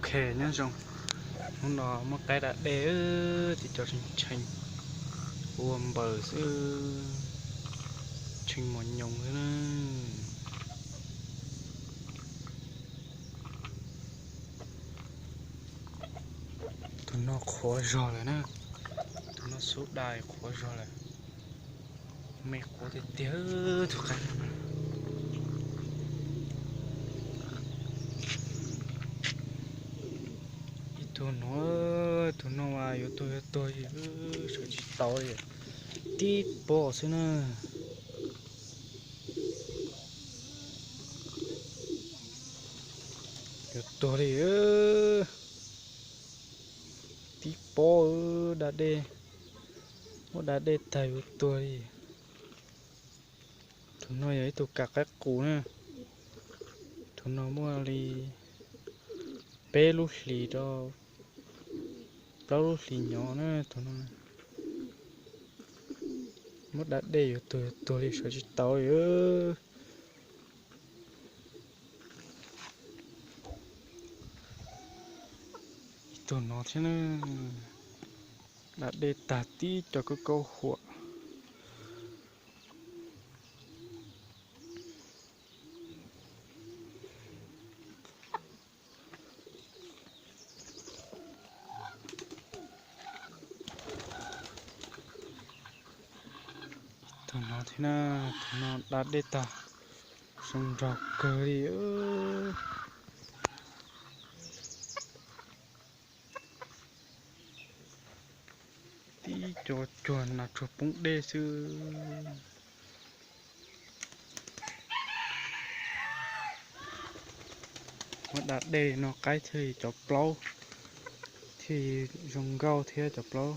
Ok, nyob zoo, hnub no muab qaib da dej, tiv cov tshee tshee ua npaws xwb, tshee mos nyoos xwb na. Tus no qhuav zog lawm na, tus no xub da qhuav zog lawm, me qhuav tiag tiag tus qaib no. Ib tug no, tus no mas yuav tuag yuav tuag li, sawv tsis tau li, tib pob xwb na. Yuav tuag li, tib pob, da dej, muab da dej tag yuav tuag li. Tus no yog ib tug kav qaib qus na, tus no muaj li peb lub hlis rau plaub lub hlis nyob na, tus no muab da dej yuav tuag yuav tuag li, sawv tsis tau li. Ib tug no thiab na, da dej tag tib co kaub kaub huam. Tus no thiab na, tus no da dej tag, zoo nraug kawg li. Tib co cuag nas tsuag poob dej xwb. Muab da dej no qaib thiaj li cov plaub thiaj zoo nkauj thiab, cov plaub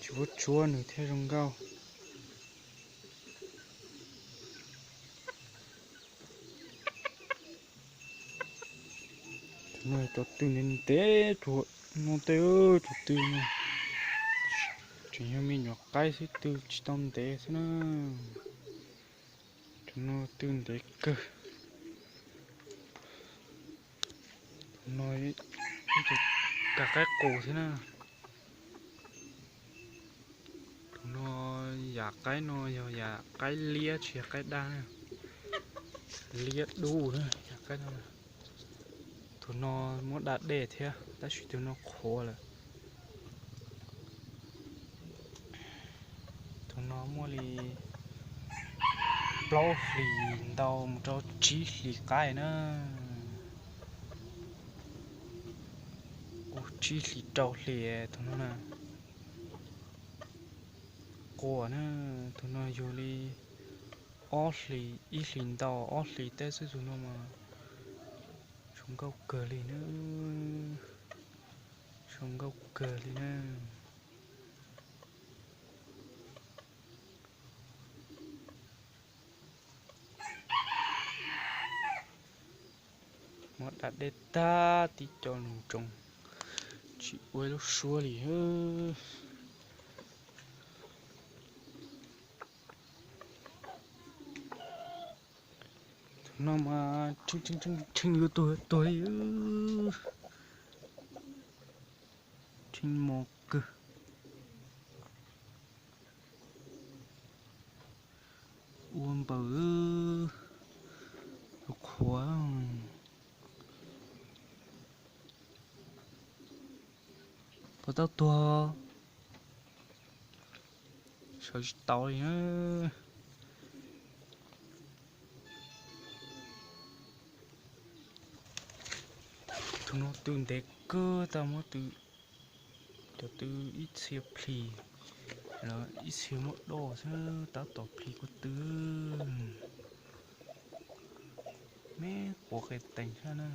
tsis vuab tsuab nws thiaj zoo nkauj. Tus no cov tw ntev ntev, tus no tej tus tw no tseem yog me nyuam qaib xwb, tw tsis tau ntev xwb na. Tus no tw ntev kawg. Tus no ib tug kav qaib qus thiab na. Tus no yam qaib no yog yam qaib liab tsis yog qaib daj na, liab dub na yam qaib no. Tus no muab da dej thiab tab sis tus no qhuav lawm. Tus no muaj li plaub hlis ntau mus rau tsib hlis qaib na, ua tsib hlis rau hlis tus no na. Quas na, tus no yug li ob hlis, ib hlis ntau ob hlis tej xwb, tus no mas zoo nkauj kawg li na, zoo nkauj kawg li na. Muab da dej tag tib co nus tsoos, tsis ua ib lub suab li. Tus no mas tshee yuav tuag tuag li, tshee mos kawg. Ua npaws, qhuav, puas tau tuag, sawv tsis tau li na. Tus no tw ntev kawg, tau muab tw, cov tw ib txhia plhis, los ib txhia muab doj xwb tab tom plhis kuj tw. Me quav qe tees thiab na.